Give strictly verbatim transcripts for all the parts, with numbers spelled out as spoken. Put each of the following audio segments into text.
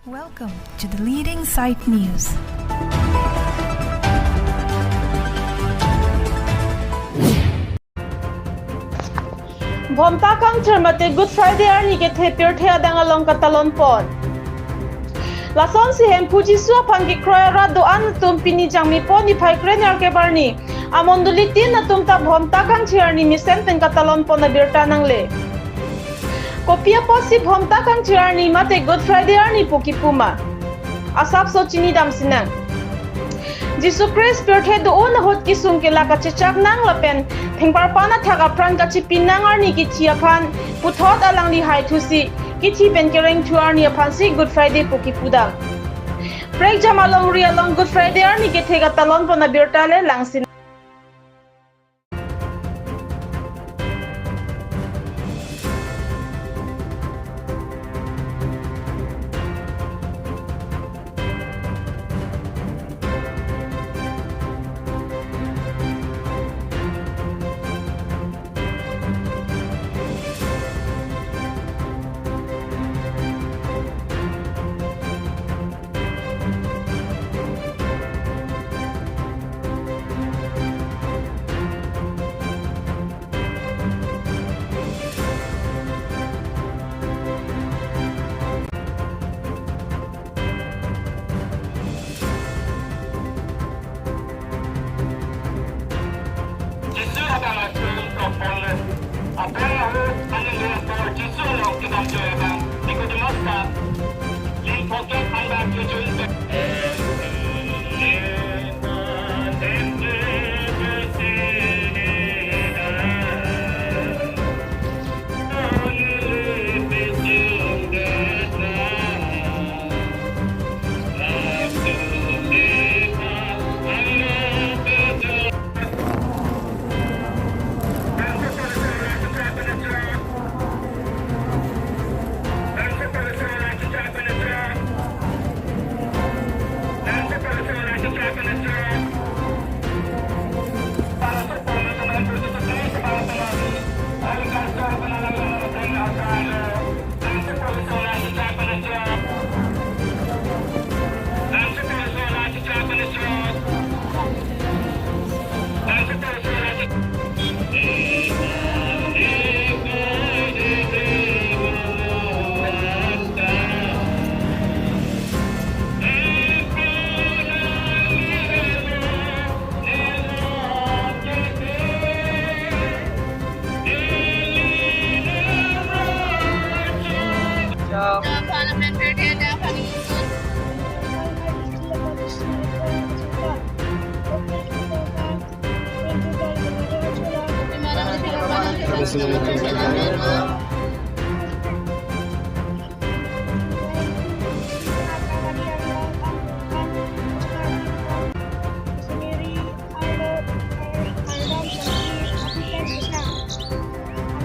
Welcome to the leading site news. Bhomta kangthir mate Good Friday arni kethe pirthe adang along katalon pon. Lasonsi Hemphu Jisu aphan kekroi arat do-an atum pini Jangmipo niphai kre nerkep arni amondoli tin atum ta Bhomta kangthir arni mesen pen katalon pon abirta nangle. Kopi apotsi Bhomta kangthir arni mate Good Friday arni pu kipu ma? Asapso chinidam sinang. Jisu Christ pirthe do-un ahut kesung kelak kachechak nang lapen thengparpan athak apran kachepi nang arni kithi aphan puthot alangli hai thusi kithi pen kereng thu arni aphansi Good Friday pu kipudam. Prekjam alongri along Good Friday arni kethe katalon pon abirta le langsin. Jisu hadak lason propon le. Aphrang ahut aning dun apor Jisu along kedam joy abang Nikodemus ta ling phokep angbak kejun pe.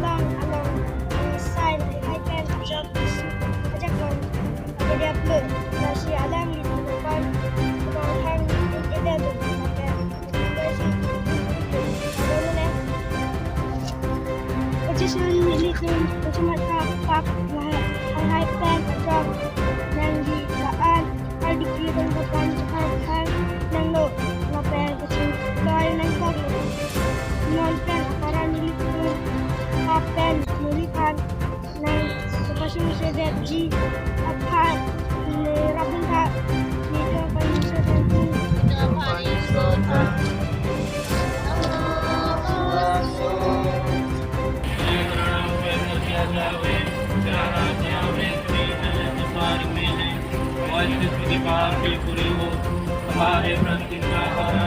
Along, along, along, sign, I can jump, I can jump. Jadi apa? Nasi alangli tukang, tukang hang, itu dia tu, makan. Itu si, ada mana? Itu si milik tu, itu cuma tak, tak, lah, hang hai pen, atau nang di kaan, hal di kiri dan bukan, bukan, hal nang lo, lapen kecil, kau nang kau lo. Non pen, para milik tu, kapen, milik kan. Nang, kapasung sedetji aphan, ne rabun tha, ne kapasung sedetji. हमारे प्रति का हमारा